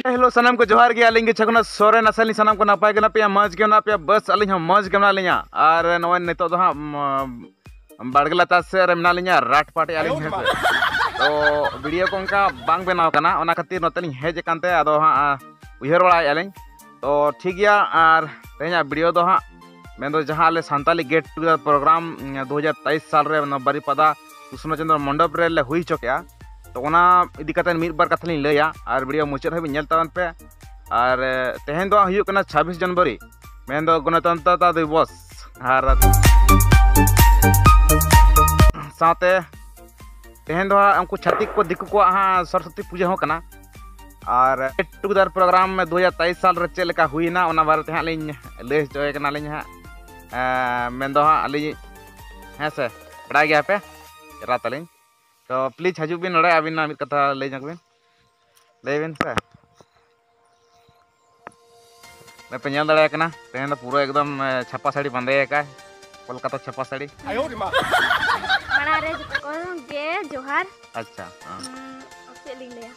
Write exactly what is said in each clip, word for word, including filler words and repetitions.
Hello, ᱥᱟᱱᱟᱢ ᱠᱚ ᱡᱚᱦᱟᱨ ᱜᱮ᱾ ᱟᱹᱞᱤᱧ ᱜᱮ ᱪᱷᱟᱜᱩᱱᱟ ᱥᱚᱨᱮᱱ᱾ ᱟᱥᱟᱭᱟᱞᱤᱧ ᱥᱟᱱᱟᱢ ᱠᱚ ᱱᱟᱯᱟᱭ ᱜᱮ ᱢᱮᱱᱟᱜ ᱯᱮᱭᱟ, ᱢᱚᱡᱽ ᱜᱮ ᱢᱮᱱᱟᱜ ᱯᱮᱭᱟ᱾ ᱵᱟᱥ, ᱟᱹᱞᱤᱧ ᱦᱚᱸ ᱢᱚᱡᱽ ᱜᱮ ᱢᱮᱱᱟᱜ ᱞᱤᱧᱟ᱾ ᱟᱨ ᱱᱚᱜᱼᱚᱭ ᱱᱤᱛᱚᱜ ᱫᱚ ᱦᱟᱸᱜ, ᱩᱢ, ᱵᱟᱲᱜᱮ ᱞᱟᱛᱟᱨ ᱥᱮᱫ ᱨᱮ ᱢᱮᱱᱟᱜ ᱞᱤᱧᱟ, ᱨᱟᱴ ᱯᱟᱴ ᱮᱜᱼᱟ ᱞᱤᱧ, ᱦᱮᱸ ᱥᱮ᱾ ᱛᱚ ᱵᱷᱤᱰᱤᱭᱳ ᱠᱚ ᱚᱱᱠᱟ ᱵᱟᱝ ᱵᱮᱱᱟᱣ ᱠᱟᱱᱟ, ᱚᱱᱟ ᱠᱷᱟᱹᱛᱤᱨ ᱱᱚᱛᱮ ᱞᱤᱧ ᱦᱮᱡ ᱟᱠᱟᱱ ᱛᱮ ᱟᱫᱚ ᱦᱟᱸᱜ, ᱟ, ᱩᱭᱦᱟᱹᱨ ᱵᱟᱲᱟᱭᱮᱫᱼᱟ ᱞᱤᱧ᱾ ᱛᱚ ᱴᱷᱤᱠ ᱜᱮᱭᱟ, ᱟᱨ ᱛᱮᱦᱮᱧᱟᱜ ᱵᱷᱤᱰᱤᱭᱳ ᱫᱚ ᱦᱟᱸᱜ ᱢᱮᱱᱫᱚ ᱡᱟᱦᱟᱸ ᱟᱞᱮ ᱥᱟᱱᱛᱟᱞᱤ ᱜᱮᱴ ᱴᱩᱜᱮᱫᱟᱨ ᱯᱨᱳᱜᱨᱟᱢ, ᱩᱢ, ᱫᱩ ᱦᱟᱡᱟᱨ ᱛᱮᱭᱤᱥ ᱥᱟᱞ ᱨᱮ ᱱᱚᱣᱟ ᱵᱟᱨᱤᱯᱟᱫᱟ ᱠᱨᱤᱥᱱᱚ ᱪᱚᱸᱫᱽᱨᱚ ᱢᱚᱱᱰᱚᱯ ᱨᱮᱞᱮ ᱦᱩᱭ ᱦᱚᱪᱚ ᱠᱮᱜᱼᱟ᱾ ᱛᱚ ᱚᱱᱟ ᱤᱫᱤ ᱠᱟᱛᱮ ᱢᱤᱫ ᱵᱟᱨ ᱠᱟᱛᱷᱟ ᱞᱤᱧ ᱞᱟᱹᱭᱟ, ᱟᱨ ᱵᱷᱤᱰᱤᱭᱳ ᱢᱩᱪᱟᱹᱫ ᱦᱟᱹᱵᱤᱡ ᱧᱮᱞ ᱛᱟᱵᱚᱱ ᱯᱮ᱾ ᱟᱨ, ᱮ, ᱛᱮᱦᱮᱧ ᱫᱚ ᱦᱩᱭᱩᱜ ᱠᱟᱱᱟ ᱪᱷᱟᱵᱵᱤᱥ ᱡᱟᱱᱩᱣᱟᱨᱤ, ᱢᱮᱱᱫᱚ ᱜᱚᱱᱚᱛᱚᱱᱛᱨᱚ ᱫᱤᱵᱚᱥ᱾ ᱟᱨ ᱥᱟᱶᱛᱮ ᱛᱮᱦᱮᱧ ᱫᱚ ᱦᱟᱸᱜ ᱩᱱᱠᱩ ᱪᱷᱟᱹᱛᱤᱠ ᱠᱚ, ᱫᱤᱠᱩ ᱠᱚᱣᱟᱜ ᱦᱟᱸᱜ ᱥᱚᱨᱚᱥᱚᱛᱤ ᱯᱩᱡᱟᱹ ᱦᱚᱸ ᱠᱟᱱᱟ᱾ ᱟᱨ ᱜᱮᱴ ᱴᱩᱜᱮᱫᱟᱨ ᱯᱨᱳᱜᱨᱟᱢ ᱫᱩ ᱦᱟᱡᱟᱨ ᱛᱮᱭᱤᱥ ᱥᱟᱞ ᱨᱮ ᱪᱮᱫ ᱞᱮᱠᱟ ᱦᱩᱭᱱᱟ, ᱚᱱᱟ ᱵᱟᱨᱮᱛᱮ ᱦᱟᱸᱜ ᱞᱤᱧ ᱞᱟᱹᱭ ᱦᱚᱪᱚᱭᱮ ᱠᱟᱱᱟᱞᱤᱧ ᱦᱟᱸᱜ᱾ ᱮᱸ, ᱢᱮᱱᱫᱚ ᱦᱟᱸᱜ ᱟᱹᱞᱤᱧ, ᱦᱮᱸ ᱥᱮ, ᱵᱟᱲᱟᱭ ᱜᱮᱭᱟ ᱯᱮ ᱮᱨᱟ ᱛᱟᱹᱞᱤᱧ᱾ ᱛᱚ ᱯᱞᱤᱡᱽ ᱦᱤᱡᱩᱜ ᱵᱤᱱ ᱱᱚᱰᱮ, ᱟᱹᱵᱤᱱ ᱢᱤᱫ ᱠᱟᱛᱷᱟ ᱞᱟᱹᱭ ᱧᱚᱜ ᱵᱤᱱ, ᱞᱟᱹᱭ ᱵᱤᱱ ᱥᱮ᱾ ᱱᱚᱜᱼᱚᱭ ᱯᱮ ᱧᱮᱞ ᱫᱟᱲᱮᱭᱟᱜ ᱠᱟᱱᱟ, ᱛᱮᱦᱮᱧ ᱫᱚ ᱯᱩᱨᱟᱹ ᱮᱠᱫᱚᱢ, ᱮ, ᱪᱷᱟᱯᱟ ᱥᱟᱹᱲᱤ ᱵᱟᱸᱫᱮ ᱟᱠᱟᱫ, ᱠᱳᱞᱠᱟᱛᱟ ᱪᱷᱟᱯᱟ ᱥᱟᱹᱲᱤ᱾ ᱢᱟᱲᱟᱝ ᱨᱮ ᱡᱚᱛᱚ ᱠᱚ ᱜᱮ ᱡᱚᱦᱟᱨ᱾ ᱟᱪᱪᱷᱟ, ᱦᱮᱸ᱾ ᱩᱸ, ᱪᱮᱫ ᱞᱤᱧ ᱞᱟᱹᱭᱟ?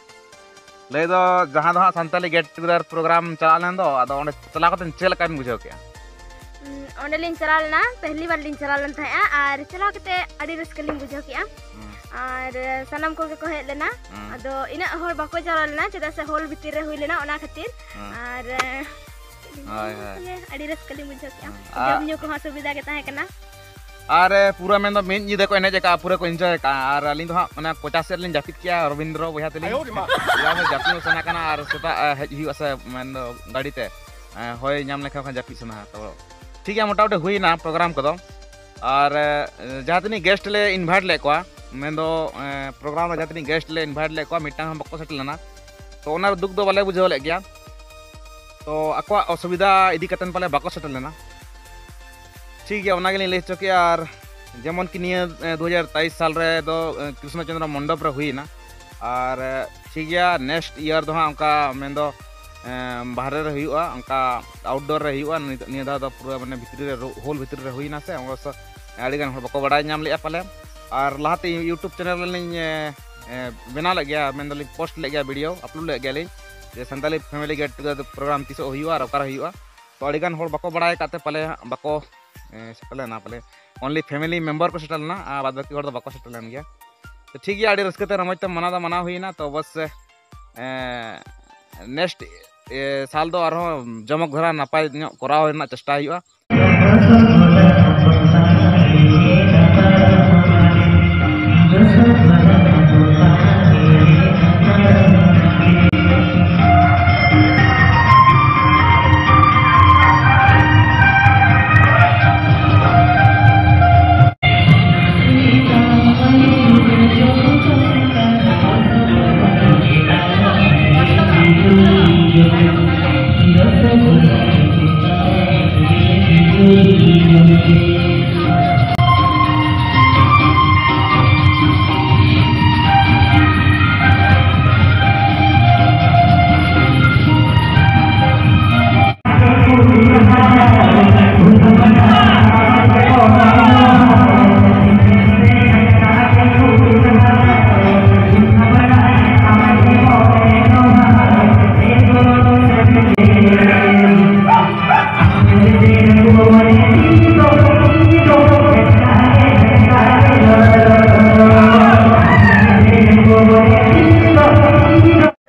ᱞᱟᱹᱭ ᱫᱚ ᱡᱟᱦᱟᱸ ᱫᱚ ᱦᱟᱸᱜ ᱥᱟᱱᱛᱟᱞᱤ ᱜᱮᱴ ᱴᱩᱜᱮᱫᱟᱨ ᱯᱨᱳᱜᱨᱟᱢ ᱪᱟᱞᱟᱣ ᱞᱮᱱ ᱫᱚ, ᱟᱫᱚ ᱚᱸᱰᱮ ᱪᱟᱞᱟᱣ ᱠᱟᱛᱮ ᱪᱮᱫ ᱞᱮᱠᱟ ᱵᱤᱱ ᱵᱩᱡᱷᱟᱹᱣ ᱠᱮᱜᱼᱟ? ᱩᱸ, ᱚᱸᱰᱮ ᱞᱤᱧ ᱪᱟᱞᱟᱣ ᱞᱮᱱᱟ, ᱯᱮᱦᱞᱤ ᱵᱟᱨ ᱞᱤᱧ ᱪᱟᱞᱟᱣ ᱞᱮᱱ ᱛᱟᱦᱮᱸᱜᱼᱟ, ᱟᱨ ᱪᱟᱞᱟᱣ ᱠᱟᱛᱮ ᱟᱹᱰᱤ ᱨᱟᱹᱥᱠᱟᱹ ᱞᱤᱧ ᱵᱩᱡᱷᱟᱹᱣ ᱠᱮᱜᱼᱟ᱾ ᱦᱩᱸ᱾ ᱟᱨ ᱥᱟᱱᱟᱢ ᱠᱚᱜᱮ ᱠᱚ ᱦᱮᱡ ᱞᱮᱱᱟ᱾ ᱦᱩᱸ᱾ ᱟᱫᱚ ᱤᱱᱟᱹᱜ ᱦᱚᱲ ᱵᱟᱠᱚ ᱪᱟᱞᱟᱣ ᱞᱮᱱᱟ, ᱪᱮᱫᱟᱜ ᱥᱮ ᱦᱚᱞ ᱵᱷᱤᱛᱤᱨ ᱨᱮ ᱦᱩᱭ ᱞᱮᱱᱟ, ᱚᱱᱟ ᱠᱷᱟᱹᱛᱤᱨ᱾ ᱦᱩᱸ᱾ ᱟᱨ, ᱦᱳᱭ, ᱦᱳᱭ᱾ ᱤᱭᱟᱹ, ᱟᱹᱰᱤ ᱨᱟᱹᱥᱠᱟᱹ ᱞᱤᱧ ᱵᱩᱡᱷᱟᱹᱣ ᱠᱮᱜᱼᱟ᱾ ᱦᱩᱸ᱾ ᱟᱨ ᱡᱚᱢ ᱧᱩ ᱠᱚᱦᱚᱸ ᱥᱩᱵᱤᱫᱷᱟ ᱜᱮ ᱛᱟᱦᱮᱸ ᱠᱟᱱᱟ᱾ ᱟᱨ, ᱮ, ᱯᱩᱨᱟᱹ ᱢᱮᱱᱫᱚ ᱢᱤᱫ ᱧᱤᱫᱟᱹ ᱠᱚ ᱮᱱᱮᱡ ᱟᱠᱟᱫᱼᱟ, ᱯᱩᱨᱟᱹ ᱠᱚ enjoy ᱟᱠᱟᱫᱼᱟ᱾ ᱟᱨ ᱟᱹᱞᱤᱧ ᱫᱚ ᱦᱟᱸᱜ ᱚᱱᱟ ᱠᱚᱪᱟ ᱥᱮᱫ ᱨᱮᱞᱤᱧ ᱡᱟᱹᱯᱤᱫ ᱠᱮᱜᱼᱟ, ᱨᱚᱵᱤᱱᱫᱨᱚ ᱵᱚᱭᱦᱟ ᱛᱟᱹᱞᱤᱧ᱾ ᱟᱭᱳ ᱨᱮ ᱢᱟ᱾ ᱯᱩᱨᱟᱹ ᱡᱟᱹᱯᱤᱫ ᱦᱚᱸ ᱥᱟᱱᱟ ᱠᱟᱱᱟ ᱟᱨ ᱥᱮᱛᱟᱜ, ᱮ, ᱦᱮᱡ ᱦᱩᱭᱩᱜᱼᱟ ᱥᱮ ᱢᱮᱱᱫᱚ ᱜᱟᱹᱰᱤ ᱛᱮ, ᱮ, ᱦᱚᱭ ᱧᱟᱢ ᱞᱮᱠᱷᱟᱱ ᱠᱷᱟᱱ ᱡᱟᱹᱯᱤᱫ ᱥᱟᱱᱟ᱾ ᱛᱚ ᱴᱷᱤᱠ ᱜᱮᱭᱟ, ᱢᱚᱴᱟᱢᱩᱴᱤ ᱦᱩᱭᱱᱟ ᱯᱨᱳᱜᱨᱟᱢ ᱠᱚᱫᱚ᱾ ᱟᱨ, ᱮ, ᱡᱟᱦᱟᱸ ᱛᱤᱱᱟᱹᱜ ᱜᱮᱥᱴ ᱞᱮ invite ᱞᱮᱫ ᱠᱚᱣᱟ, ᱢᱮᱱᱫᱚ, ᱮ, ᱯᱨᱳᱜᱨᱟᱢ ᱨᱮ ᱡᱟᱦᱟᱸ ᱛᱤᱱᱟᱹᱜ ᱜᱮᱥᱴ ᱞᱮ invite ᱞᱮᱫ ᱠᱚᱣᱟ, ᱢᱤᱫᱴᱟᱝ ᱦᱚᱸ ᱵᱟᱠᱚ ᱥᱮᱴᱮᱨ ᱞᱮᱱᱟ᱾ ᱛᱚ ᱚᱱᱟ ᱫᱩᱠ ᱫᱚ ᱵᱟᱞᱮ ᱵᱩᱡᱷᱟᱹᱣ ᱞᱮᱫ ᱜᱮᱭᱟ᱾ ᱛᱚ ᱟᱠᱚᱣᱟᱜ ᱚᱥᱩᱵᱤᱫᱷᱟ ᱤᱫᱤ ᱠᱟᱛᱮᱫ ᱯᱟᱞᱮ ᱵᱟᱠᱚ ᱥᱮᱴᱮᱨ ᱞᱮᱱᱟ᱾ ᱴᱷᱤᱠ ᱜᱮᱭᱟ, ᱚᱱᱟ ᱜᱮᱞᱤᱧ ᱞᱟᱹᱭ ᱦᱚᱪᱚ ᱠᱮᱜᱼᱟ᱾ ᱟᱨ ᱡᱮᱢᱚᱱ ᱠᱤ ᱱᱤᱭᱟᱹ, ᱮ, ᱫᱩ ᱦᱟᱡᱟᱨ ᱛᱮᱭᱤᱥ ᱥᱟᱞ ᱨᱮ ᱫᱚ, ᱮ, ᱠᱨᱤᱥᱱᱚ ᱪᱚᱸᱫᱽᱨᱚ ᱢᱚᱱᱰᱚᱯ ᱨᱮ ᱦᱩᱭᱮᱱᱟ᱾ ᱟᱨ, ᱮ, ᱴᱷᱤᱠ ᱜᱮᱭᱟ, next year ᱫᱚ ᱦᱟᱸᱜ ᱚᱱᱠᱟ ᱢᱮᱱᱫᱚ, ᱮ, ᱵᱟᱦᱨᱮ ᱨᱮ ᱦᱩᱭᱩᱜᱼᱟ, ᱚᱱᱠᱟ outdoor ᱨᱮ ᱦᱩᱭᱩᱜᱼᱟ᱾ ᱱᱤᱛ-, ᱱᱤᱭᱟᱹ ᱫᱷᱟᱣ ᱫᱚ ᱯᱩᱨᱟᱹ ᱢᱟᱱᱮ ᱵᱷᱤᱛᱨᱤ ᱨᱮ, ᱦᱳᱞ ᱵᱷᱤᱛᱨᱤ ᱨᱮ ᱦᱩᱭᱮᱱᱟ ᱥᱮ, ᱚᱱᱟ ᱥᱚ-, ᱟᱹᱰᱤ ᱜᱟᱱ ᱦᱚᱲ ᱵᱟᱠᱚ ᱵᱟᱲᱟᱭ ᱧᱟᱢ ᱞᱮᱜᱼᱟ ᱯᱟᱞᱮ᱾ ᱟᱨ ᱞᱟᱦᱟᱛᱮ YouTube ᱪᱮᱱᱮᱞ ᱨᱮᱞᱤᱧ ᱮ, ᱮ, ᱵᱮᱱᱟᱣ ᱞᱮᱫ ᱜᱮᱭᱟ, ᱢᱮᱱᱫᱟᱞᱤᱧ ᱯᱳᱥᱴ ᱞᱮᱫ ᱜᱮᱭᱟ, ᱵᱷᱤᱰᱤᱭᱳ ᱟᱯᱞᱳᱰ ᱞᱮᱫ ᱜᱮᱭᱟᱞᱤᱧ, ᱡᱮ ᱥᱟᱱᱛᱟᱞᱤ ᱯᱷᱮᱢᱮᱞᱤ ᱜᱮᱴ ᱴᱩᱜᱮᱫᱟᱨ ᱯᱨᱳᱜᱨᱟᱢ ᱛᱤᱥᱚᱜ ᱦᱩᱭᱩᱜᱼᱟ ᱟᱨ ᱚᱠᱟᱨᱮ ᱦᱩᱭᱩᱜᱼᱟ᱾ ᱛᱚ ᱟᱹᱰᱤᱜᱟᱱ ᱦᱚᱲ ᱵᱟᱠᱚ ᱵᱟᱲᱟᱭ ᱟᱠᱟᱫ ᱛᱮ ᱯᱟᱞᱮ ᱦᱟᱸᱜ ᱵᱟᱠᱚ ᱮ, ᱥᱮᱴᱮᱨ ᱞᱮᱱᱟ, ᱯᱟᱞᱮ ᱚᱱᱞᱤ ᱯᱷᱮᱢᱮᱞᱤ ᱢᱮᱢᱵᱟᱨ ᱠᱚ ᱥᱮᱴᱮᱨ ᱞᱮᱱᱟ ᱟᱨ ᱵᱟᱫ ᱵᱟᱹᱠᱤ ᱦᱚᱲ ᱫᱚ ᱵᱟᱠᱚ ᱥᱮᱴᱮᱨ ᱞᱮᱱ ᱜᱮᱭᱟ᱾ ᱛᱚ ᱴᱷᱤᱠ ᱜᱮᱭᱟ, ᱟᱹᱰᱤ ᱨᱟᱹᱥᱠᱟᱹ ᱛᱮ ᱨᱚᱢᱚᱡᱽ ᱛᱮ ᱢᱟᱱᱟᱣ ᱫᱚ ᱢᱟᱱᱟᱣ ᱦᱩᱭᱱᱟ᱾ ᱛᱚ ᱵᱟᱥ ᱮ, ᱱᱮᱠᱥᱴ ᱮ, ᱥᱟᱞ ᱫᱚ ᱟᱨᱦᱚᱸ ᱡᱚᱢᱚᱠ ᱫᱷᱟᱨᱟ ᱱᱟᱯᱟᱭ ᱧᱚᱜ ᱠᱚᱨᱟᱣ ᱨᱮᱱᱟᱜ ᱪᱮᱥᱴᱟ ᱦᱩᱭᱩᱜᱼᱟ᱾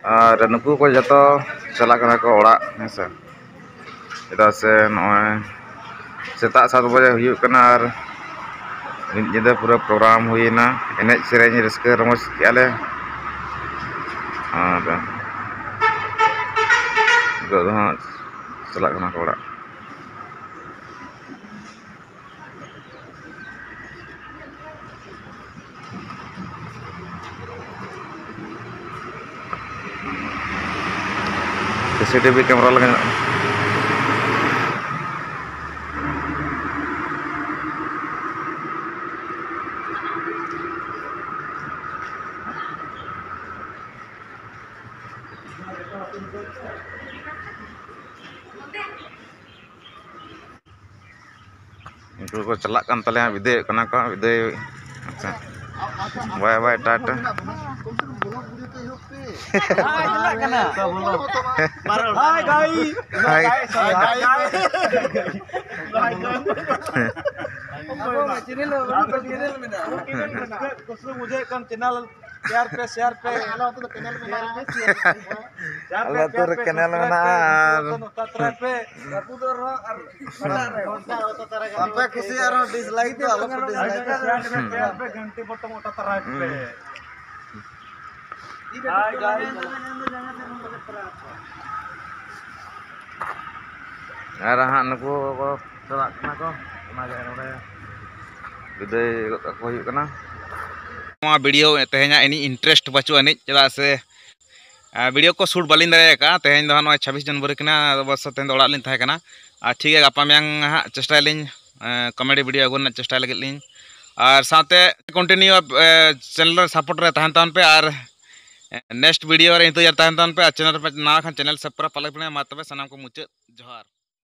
ᱟᱨ ᱱᱩᱠᱩ ᱠᱚ ᱡᱚᱛᱚ ᱪᱟᱞᱟᱜ ᱠᱟᱱᱟ ᱠᱚ ᱚᱲᱟᱜ, ᱦᱮᱸ ᱥᱮ᱾ ᱪᱮᱫᱟᱜ ᱥᱮ ᱱᱚᱜᱼᱚᱭ ᱥᱮᱛᱟᱜ ᱥᱟᱛ ᱵᱟᱡᱮ ᱦᱩᱭᱩᱜ ᱠᱟᱱᱟ ᱟᱨ ᱢᱤᱫ ᱧᱤᱫᱟᱹ ᱯᱩᱨᱟᱹ ᱯᱨᱳᱜᱨᱟᱢ ᱦᱩᱭᱮᱱᱟ, ᱮᱱᱮᱡ ᱥᱮᱨᱮᱧ ᱨᱟᱹᱥᱠᱟᱹ ᱨᱚᱢᱚᱡᱽ ᱠᱮᱜᱼᱟ ᱞᱮ᱾ ᱟᱨ ᱱᱤᱛᱚᱜ ᱫᱚ ᱦᱟᱸᱜ ᱪᱟᱞᱟᱜ ᱠᱟᱱᱟ ᱠᱚ ᱚᱲᱟᱜ᱾ ᱥᱤ ᱥᱤ ᱴᱤ ᱵᱷᱤ ᱠᱮᱢᱮᱨᱟ ᱞᱟᱜᱟᱣ ᱢᱮᱱᱟᱜᱼᱟ᱾ ᱩᱱᱠᱩ ᱠᱚ ᱪᱟᱞᱟᱜ ᱠᱟᱱ ᱛᱟᱞᱮᱭᱟ, ᱵᱤᱫᱟᱹᱭᱚᱜ ᱠᱟᱱᱟ ᱠᱚ, ᱵᱤᱫᱟᱹᱭ᱾ ᱟᱪᱪᱷᱟ, ᱵᱟᱭ ᱵᱟᱭ, ᱴᱟᱴᱟ᱾ ᱦᱟᱭ ᱜᱟᱭ᱾ ᱦᱟᱭ᱾ ᱠᱩᱥᱤ ᱵᱩᱡᱷᱟᱹᱜ ᱠᱟᱱ ᱪᱮᱱᱮᱞ ᱥᱮᱭᱟᱨ ᱯᱮ, ᱥᱮᱭᱟᱨ ᱯᱮ᱾ ᱟᱞᱮ ᱟᱹᱛᱩ ᱨᱮ ᱠᱮᱱᱮᱞ ᱢᱮᱱᱟᱜᱼᱟ ᱟᱨ ᱥᱟᱵᱥᱠᱨᱟᱭᱤᱵ ᱯᱮ᱾ ᱟᱯᱮ ᱠᱩᱥᱤ ᱟᱨᱦᱚᱸ ᱰᱤᱥᱞᱟᱭᱤᱠ ᱫᱚ ᱟᱞᱚ ᱯᱮ ᱰᱤᱥᱞᱟᱭᱤᱠᱟ᱾ ᱥᱮᱭᱟᱨ ᱯᱮ, ᱜᱷᱟᱱᱴᱤ ᱵᱚᱴᱚᱢ ᱚᱛᱟ ᱛᱟᱨᱟᱭ ᱯᱮ᱾ ᱟᱨ ᱦᱟᱸᱜ ᱱᱩᱠᱩ ᱠᱚ ᱪᱟᱞᱟᱜ ᱠᱟᱱᱟ ᱠᱚ, ᱚᱱᱟᱜᱮ ᱱᱚᱰᱮ ᱵᱤᱫᱟᱹᱭ ᱜᱚᱫ ᱠᱟᱠᱚ ᱦᱩᱭᱩᱜ ᱠᱟᱱᱟ᱾ ᱱᱚᱣᱟ ᱵᱷᱤᱰᱤᱭᱳ ᱛᱮᱦᱮᱧᱟᱜ ᱤᱧ ᱤᱱᱴᱟᱨᱮᱥᱴ ᱵᱟᱹᱪᱩᱜ ᱟᱹᱱᱤᱡ, ᱪᱮᱫᱟᱜ ᱥᱮ ᱟᱨ ᱵᱷᱤᱰᱤᱭᱳ ᱠᱚ ᱥᱩᱴ ᱵᱟᱹᱞᱤᱧ ᱫᱟᱲᱮ ᱟᱠᱟᱫᱼᱟ᱾ ᱛᱮᱦᱮᱧ ᱫᱚ ᱦᱟᱸᱜ ᱱᱚᱜᱼᱚᱭ ᱪᱷᱟᱵᱵᱤᱥ ᱡᱟᱱᱩᱣᱟᱨᱤ ᱠᱟᱱᱟ, ᱚᱵᱚᱥᱥᱚ ᱛᱮᱦᱮᱧ ᱫᱚ ᱚᱲᱟᱜ ᱨᱮᱞᱤᱧ ᱛᱟᱦᱮᱸ ᱠᱟᱱᱟ᱾ ᱟᱨ ᱴᱷᱤᱠ ᱜᱮᱭᱟ, ᱜᱟᱯᱟ ᱢᱮᱭᱟᱝ ᱦᱟᱸᱜ ᱪᱮᱥᱴᱟᱭᱟᱞᱤᱧ ᱠᱚᱢᱮᱰᱤ ᱵᱷᱤᱰᱤᱭᱳ ᱟᱹᱜᱩ ᱨᱮᱱᱟᱜ ᱪᱮᱥᱴᱟᱭ ᱞᱟᱹᱜᱤᱫ ᱞᱤᱧ᱾ ᱟᱨ ᱥᱟᱶᱛᱮ ᱠᱚᱱᱴᱤᱱᱤᱭᱩ ᱪᱮᱱᱮᱞ ᱨᱮ ᱥᱟᱯᱳᱨᱴ ᱨᱮ ᱛᱟᱦᱮᱱ ᱛᱟᱵᱚᱱ ᱯᱮ ᱟᱨ ᱱᱮᱠᱥᱴ ᱵᱷᱤᱰᱤᱭᱳ ᱨᱮ ᱤᱱᱛᱮᱡᱟᱨ ᱛᱟᱦᱮᱱ ᱛᱟᱵᱚᱱ ᱯᱮ᱾ ᱟᱨ ᱪᱮᱱᱮᱞ ᱨᱮ ᱱᱟᱣᱟ ᱠᱷᱟᱱ ᱪᱮᱱᱮᱞ ᱥᱟᱵᱥᱠᱨᱟᱭᱤᱵ ᱯᱟᱞᱮ ᱯᱮ᱾ ᱢᱟ ᱛᱚᱵᱮ ᱥᱟᱱᱟᱢ ᱠᱚ ᱢᱩᱪᱟᱹᱫ ᱡᱚᱦᱟᱨ᱾